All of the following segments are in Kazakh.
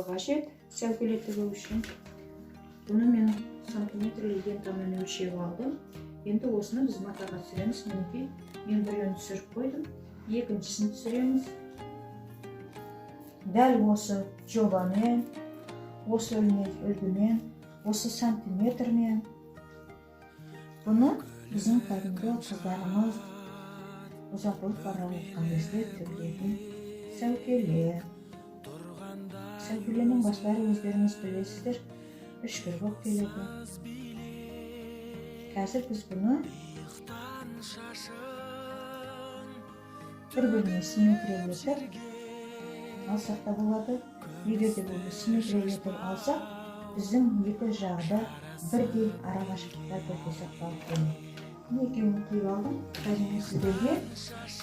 Қажет сәукеле тігу үшін. Бұны мен сантиметрлі лентамен өлшеп алдым. Енді осыны біз матаға түсіреміз. Мінекей, мен біреуін түсіріп қойдым, екіншісін түсіреміз. Дәл осы жобамен, осы үлгімен, осы сантиметрмен. Бұны біздің кәдімгі қыздарымыз ұзатылып бара жатқан кезде тігілетін сәукеле. Сәукеленің бастары, өздеріңіз білесіздер, үшкір болып келеді. Қазір біз бұны бір біріне симметрия етіп алсақ та болады. Егер де бұл симметрия етіп алсақ, біздің екі жағы да бірдей арақашықтықта, бірдей сақталып келеді. Міне, екеуін қиып алдым. Қазір мен сіздерге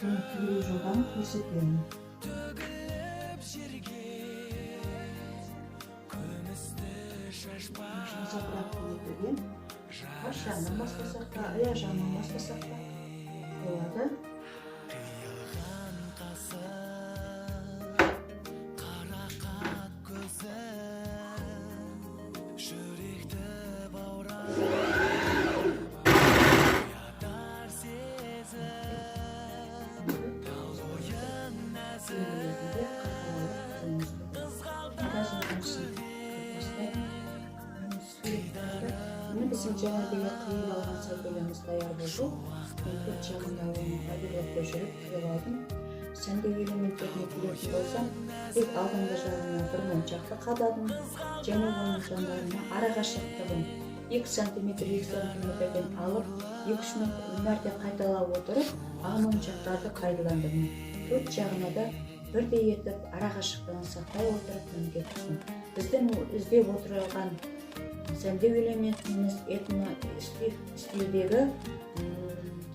бұның тігілу жолдарын көрсетемін. Заправка етілген. Бас жағынан бастасақ та, аяқ жағынан бастасақ та болады. Қиылған қасың, қарақат көзің жүректі баурап оятар сезім, тал бойың нәзік. Қазір екіншісін бастаймын. Міне, біздің жаңағыдай қиып алған сәукелеміз даяр болды. Мен төрт жағында оны оверлок көшіріп тігіп алдым. Сәндеу элементтеріне келетін болсам, тек алдыңғы жағына бір моншақты қададым және оның жандарына арақашықтығын 2 сантиметр, 2 сантиметрден алып, 2-3 мәрте қайталап отырып, ақ моншақтарды пайдаландым. Төрт жағына да бірдей етіп арақашықтығын сақтай отырып мінге түстім. Біздің іздеп отырған сәндеу элементіміз этно стильдегі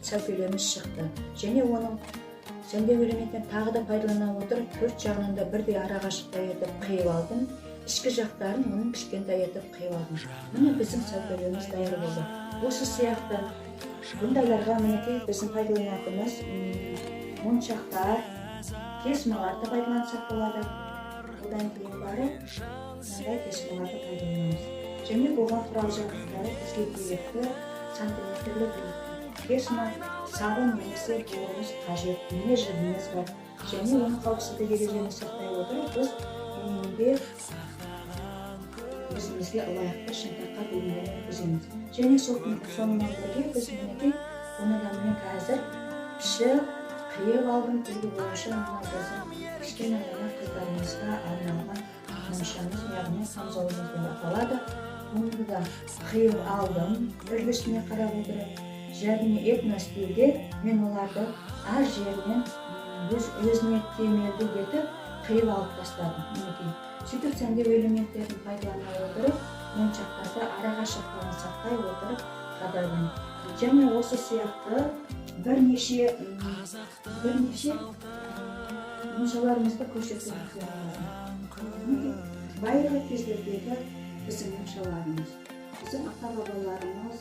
сәукелеміз шықты. Және оның сәндеу элементін тағы да пайдалана отырып, төрт жағынан да бірдей арақашықта етіп қиып алдым. Ішкі жақтарын оның кішкентай етіп қиып алдым. Міне, біздің сәукелеміз даяр болды. Осы сияқты бұндайларға, мінекей, біздің пайдаланатынымыз моншақтар, кесмаларды пайдалансақ болады. Одан кейін барып мынандай кесмаларды пайдаланамыз. Және бұған құрал жабдықтары бізге керекті сантиметрлік кесма, сабын немесе буымыз қажет, ине жібіміз бар. Және оның қауіпсіздік ережені сақтай отырып, біз үйінде өзімізге лайықты шынтаққа белгілер өткіземіз. Және сонымен бірге біз, мінекей, бұны да міне қазір пішіп, қиып алдым. Үлгі бойынша мына біздің кішкене ғана қыздарымызға арналған моншамыз, яғни камзолымыз деп аталады. Бұны да қиып алдым үлгісіне қарап отырып. Және этно стильде мен оларды әр жерінен өзіне кемелді етіп қиып алып тастадым. Мінекей, сөйтіп сәндеу элементтерін пайдалана отырып, моншақтарды арақашықтығын сақтай отырып қададым. Және осы сияқты бірнеше моншаларымызды көрсетуімізге болады. Мінекей, байырғы кездердегі біздің моншаларымыз. Біздің ата бабаларымыз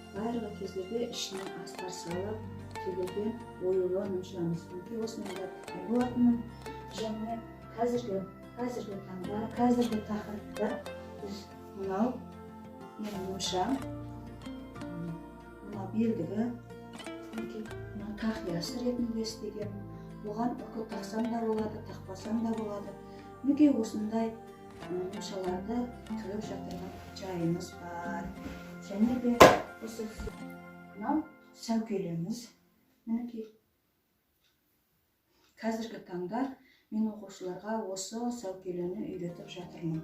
байырғы кездерде ішіне астар салып тігілген оюлы моншамыз. Мінекей, осымен да тіккен болатынмын. Және қазіргі таңда, қазіргі тақырыпта біз мынау менің моншам, мынау белдігі, мінекей, мынау тақиясы ретінде істегенмін. Оған үкі тақсам да болады, тақпасам да болады. Мінекей, осындай моншаларды тігіп жатырған жайымыз бар. Және де осы мынау сәукелеміз. Мінекей, қазіргі таңда мен оқушыларға осы сәукелені үйретіп жатырмын.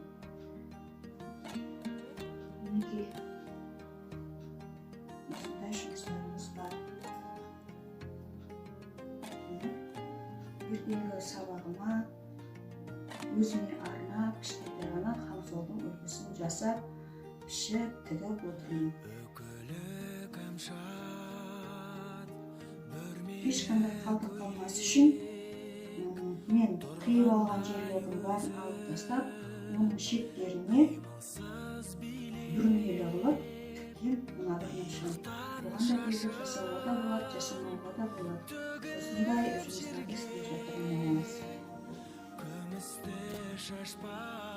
Мінекей, осындай жұмыстарымыз бар. Міне, ертеңгі сабағыма өзіме арнап кішкентай ғана камзолдың үлгісін жасап, пішіп, тігіп отырмын. Үкілі кәмшат бүрме. Ешқандай қалдық қалмас үшін мен қиып алған жерлердің бәрін алып тастап, оның шеттеріне бүрмелі қылып тіккен мына бір моншам. Оған да белдік жасауға да болады, жасамауға да болады. Осындай жұмыстарды істеп жатырмыз. Күмісті шашпа.